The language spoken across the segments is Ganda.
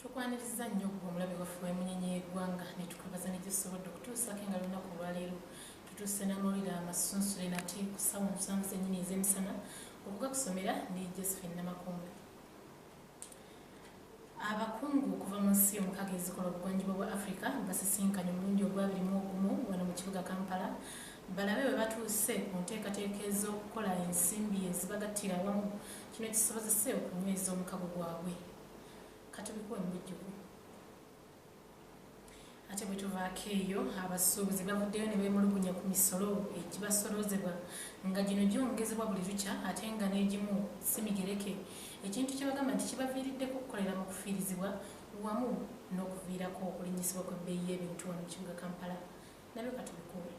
Tukwaniriza nnyo okuba omulabe waffe w'emunyenye y'eggwanga ne tukwebaza ne gyetusobodde okutuusaako nga lunaku olwaleero tutuuse n'amawulire amasunsule nate ku ssaawa 7 zennyini ez'emisana okugakusomera ndi Josephine Namakumbi. Abakungu okuva mu nsi 6 ezikola obugwanjuba bwa Africa basisinkanye omulundi ogwa 21 wano mu kibuga Kampala balabe bwe batuuse ku nteekateeka ez'okukola ensimbi ezibagattira awamu, kino kisobozese okunyweza omukago gwabwe. Katubikuwe mu bujjuvu. Ate bwe tuvaako eyo, abasuubuzi bavuddeyo ne beemulugunya ku misolo egibasoloozebwa nga gino gyongezebwa buli lukya ate nga n'egimu si migereke, ekintu kye bagamba nti kibaviiriddeko okukolera mu kufiirizibwa wamu n'okuviirako okulinnyisibwa kw'ebbeeyi y'ebintu wano mu kibuga Kampala. Nabyo katubikuwe.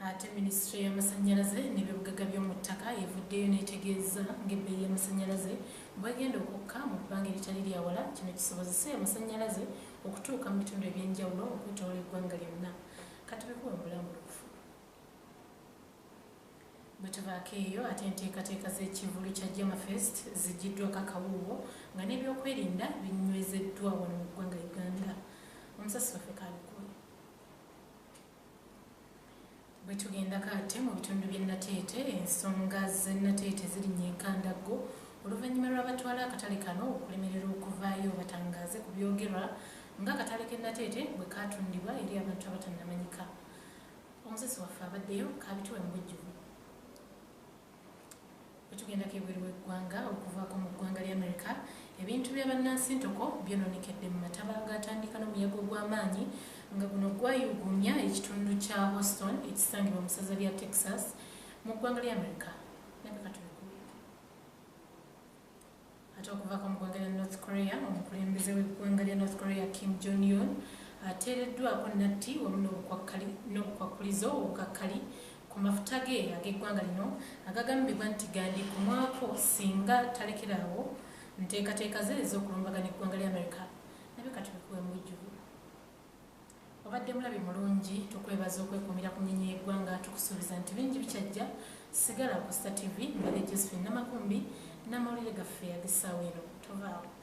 Ate minisitule y'amasannyalaze n'ebyobugagga by'omu ttaka evuddeyo n'etegeeza ng'ebbeeyi y'amasannyalaze bwegenda okukka mu bbanga eritali lya wala, kino kisobozese amasannyalaze okutuuka mu bitundu ebyenjawulo okwetoloola eggwanga lyonna. Katubikuwe mu bulambulukufu. Bwe tuvaako eyo, ate enteekateeka z'ekivvulu kya Jamafest ziggyiddwako akawuuwo nga n'ebyokwerinda binywezeddwa wano mu ggwanga Uganda. Omusasi waffe kabikuwe. Bwe tugendako ate mu bitundu by'e Nateete, ensonga z'e Nateete zirinnya enkandaggo oluvannyuma lw'abatwala akatale kano okulemererwa okuvaayo batangaaze ku byogerwa ng'akatale k'e Nateete bwe kaatundibwa eri abantu abatannamanyika. Omusasi waffe abaddeyo kabituwe mu bujjuvu. Bwe tugendako ebweru w'eggwanga, okuvaako mu ggwanga lya America, ebintu bya bannansi ntoko byonoonekedde mu mataba agatandika n'omuyaga ogw'amaanyi nga guno gwayugumya ekitundu kya Houston ekisangibwa mu ssaza lya Texas mu ggwanga lya America. Nabyo katubikuwe. Ate okuvaako mu ggwanga lya North Korea, omukulembeze w'eggwanga lya North Korea Kim Jong Un ateereddwako natti wamu n'obukwakkulizo obukakkali ku mafuta ge ag'eggwanga lino agagambibwa nti gandikumwako singa talekeraawo nteekateeka ze ez'okulumbagana eggwanga lya America. Nabyo katubikuwe mu bujjuvu. Obadde mulabi mulungi, tukwebaza okwekuumira ku nnyonyi y'eggwanga. Tukusuubiza nti bingi bikyajja. Sigala ku Star TV. Mbadde Josephine Namakumbi n'amawulire gaffe ag'essaawa eno. Tovaawo.